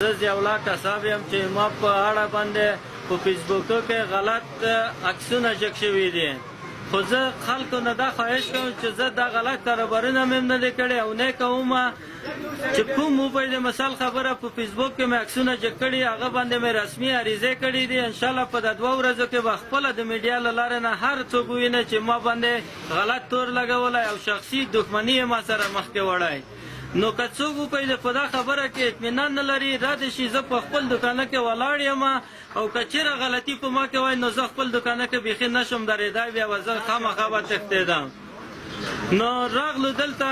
زه ضیاءالله قصاب یم چې ما په اړه باندې په فیسبوک کې غلط عکسونه جګ شوي دي، خو زه خلکو نه دا خواهش کوم چې زه دا غلط کاروبارونه مې نه دي کړي او نه کوم. چې کوم وبې د مثال خبره په فیسبوک کې مې عکسونه جګ کړي، هغه باندې مې رسمي عریضې کړي دي. انشاءالله په دا 2 ورځو کې به خپله د میډیا له لارې نه هر څوک وویني چې ما باندې غلط تور لګولی او شخصي دښمني یې ما سره مخکې وړی. نو که څوک وپوهېده په دا خبره کې اطمینان نه لري، را دې شي، زه په خپل دوکانه کې ولاړ یم او که چېرې غلطي په ما کې وای نو زه خپل دوکانه کې بیخي نه شم درېدای، بیا به زه خامخا به تښتېدم. نو راغلو دلته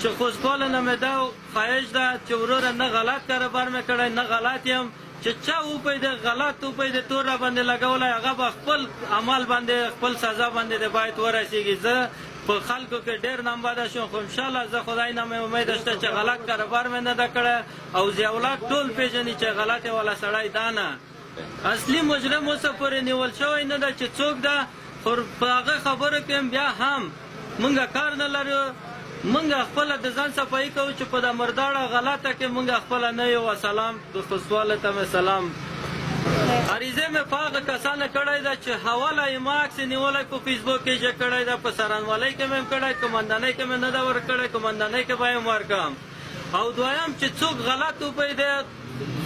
چې خوستوالو نه مې دا خواهش ده چې وروره نه غلط کاروبار مې کړی نه غلط یم، چې چا وپوهېده غلط وپوهېده تور راباندې لګولی هغه به خپل عمل باندې خپل سزا باندې د باید ورسېږي. زه په خلکو کې ډېر نامبده شوم، خو انشاءالله زه خدای نه مې امید شته چې غلط کاروبار مې نه ده کړی او ضیاءالله ټول پېژني چې غلط والا سړی دا نه اصلي مجرم اوسه پورې نیول شوی نه ده چې څوک ده، خو په هغه خبرو کې بیا هم مونږ کار نه لرو. مونږ خپله د ځان صفایي کوو چې په دا مرداړه غلطه کې مونږ خپله نه یو. سلام د خوستوالو ته مې سلام. عریضه مې په هغه کسانو کړی ده چې حواله یې ما عکس یې نیولی په فیسبوک کې چې کړی ده، په څارنوالۍ کې مې هم کړی، قومندانۍ کې مې نه ده ورکړی، قومندانۍ کې به یې هم ورکړم. او دویم چې څوک غلط وپوهېده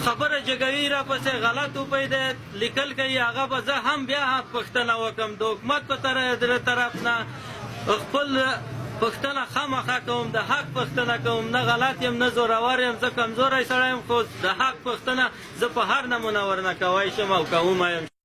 خبره جګوي راپسې غلط وپوهېده لیکل کوي، هغه به زه هم بیا هم پوښتنه وکړم د حکومت په طرف نه خپل پوښتنه خامخا کوم، د حق پوښتنه کوم. نه غلط یم نه زورور یم، زه کمزوری سړی یم، خو د حق پوښتنه زه په هر نمونه ورنه کوی شم او کوم یم.